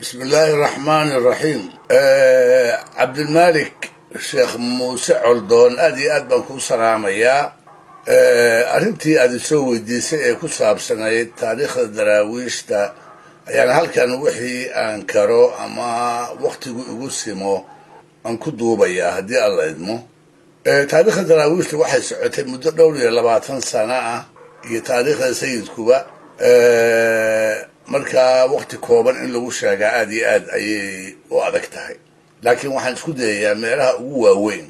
Bismi illaahi araxmaani araxiim. Cabdilmaalik Sheekh Muuse Coldoon, aad iyo aad baan kuu salaamayaa. Arrintii aad isoo weydiisay ee ku saabsanayd taariikhda Daraawiishta ayaan halkan wixii aan karo ama waktigu igu simo aan ku duubayaa, haddii Alla idmo. Taariikhda Daraawiishta waxay socotay muddo dhowr iyo labaatan sano ah, iyo taariikhda Sayidkuba. Markaa wakti kooban in lagu sheegaa aada iyo aad ayay u adag tahay, laakiin waxaan isku dayayaa meelaha ugu waaweyn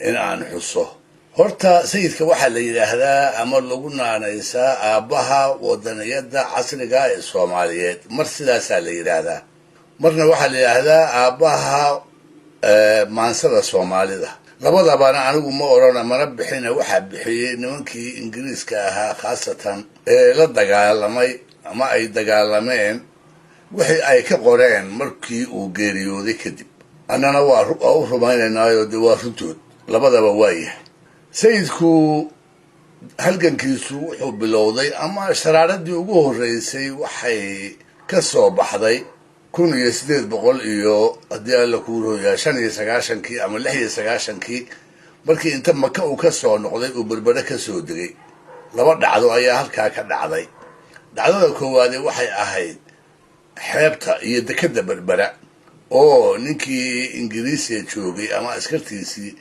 in aan xuso. Horta Sayidka waxaa la yidhaahdaa ama lagu naanaysaa aabbaha wadaniyadda casriga ee Soomaaliyeed. Mar sidaasaa la yidhaahdaa, marna waxaa la yidhaahdaa aabbaha maansada Soomaalida. Labadabana anigu ma odhana, mana bixina. Waxaa bixiyey nimankii Ingiriiska ahaa, khaasatan ee la dagaalamay ama ay dagaalameen, wixii ay ka qoreen markii uu geeriyooday kadib. Annana waa u rumaynaynaayo, dee waa runtood, labadaba waa yahay. Sayidku halgankiisu wuxuu bilowday ama sharaaradii ugu horreysay waxay ka soo baxday 1800 iyo, haddii Alla kuu rooyaa, 95-kii ama 96-kii, markii inta Maka uu ka soo noqday uu Berbere ka soo degay. Laba dhacdo ayaa halkaa ka dhacday. Dhacdada koowaade waxay ahayd xeebta iyo dekadda Berbera oo ninkii Ingiriisiga joogay ama askartiisii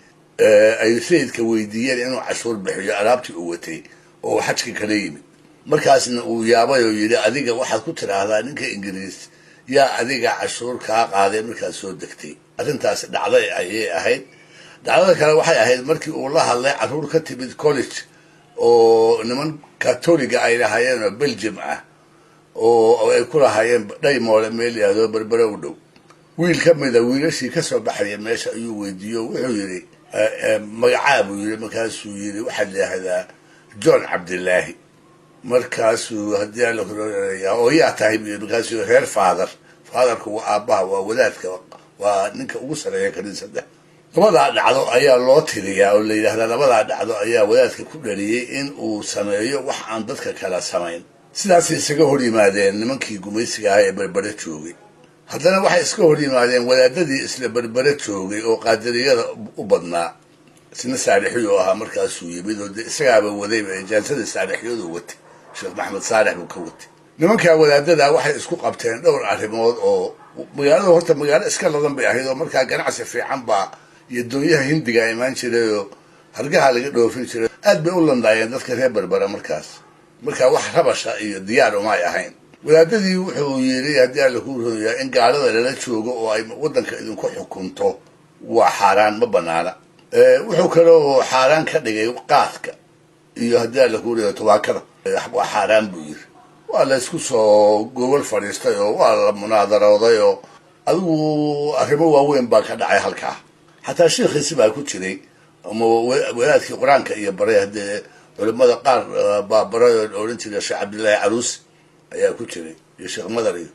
ay Sayidka weydiiyeen inuu cashuur bixiyo alaabtii uu watay oo uu xajka kala yimid. Markaasna uu yaabay oo yidhi: "Adiga waxaad ku tidhaahdaa ninka Ingiriis yaa adiga cashuur kaa qaaday markaad soo degtay?" Arrintaasi dhacday ayay ahayd. Dhacdada kale waxay ahayd markii uu la hadlay carruur ka timid college oo niman Katoliga ay lahaayeen oo Belgium ah, oo ay ku lahaayeen Dhaymoole, meel yidhaahdo Berbere u dhow. Wiil ka mida wiilashii kasoo baxaya meesha ayuu weydiiyo, wuxuu yidhi: "Magacaa?" buu yidhi. Markaasuu yidhi: "Waxaad yidhaahdaa John Cabdilaahi." Markaasuu, haddii Alla, "Oo yaa tahay?" buu yidhi. Markaasuu: "Reer Father." Fatherku waa aabbaha, waa wadaadka, waa ninka ugu sareeya kaniisadda. Labadaa dhacdo ayaa loo tiriyaa oo la yidhahdaa labadaa dhacdo ayaa wadaadka ku dhaliyey in uu sameeyo wax aan dadka kala samayn. Sidaasay isaga hor yimaadeen nimankii gumaysiga ahaa ee Berbere joogay. Haddana waxay iska hor yimaadeen wadaadadii isla Berbere joogay oo Qaadiriyada u badnaa. Isna Saalixiyuu ahaa markaasuu yimid, oo dee isagaaba wadayba ijaasadii Saalixiyadu watay, Sheekh Maxamed Saalex buu ka watay. Nimankaa wadaadada waxay isku qabteen dhowr arrimood oo magaalada, horta magaalo iska ladan bay ahayd, oo markaa ganacsi fiican baa iyo doonyaha Hindiga imaan jirayoo hargaha laga dhoofin jiray. Aad bay u landaayeen dadka reer Berbera markaas. Markaa wax rabasha iyo diyaar umay ahayn. Wadaadadii wuxuu yidhi, haddii Alla kuu roonyaa, in gaalada lala joogo oo ay waddanka idinku xukunto waa xaaraan, ma banaana. Wuxuu kaloo xaaraan ka dhigay qaadka iyo, haddii Alla kuu ronya, tubaakada waa xaaraan buu yidhi. Waa la isku soo gobol fadhiistay oo waa la munaadarooday, oo adigu arrimo waaweyn baa ka dhacay halkaa. Xataa shiikhiisi baa ku jiray ama wadaadkii Qur-aanka iyo baray, haddee culimada qaar baa baray oo odhan jiray, Sheekh Cabdillaahi Caruusi ayaa ku jiray iyo Sheekh Madar. Iyo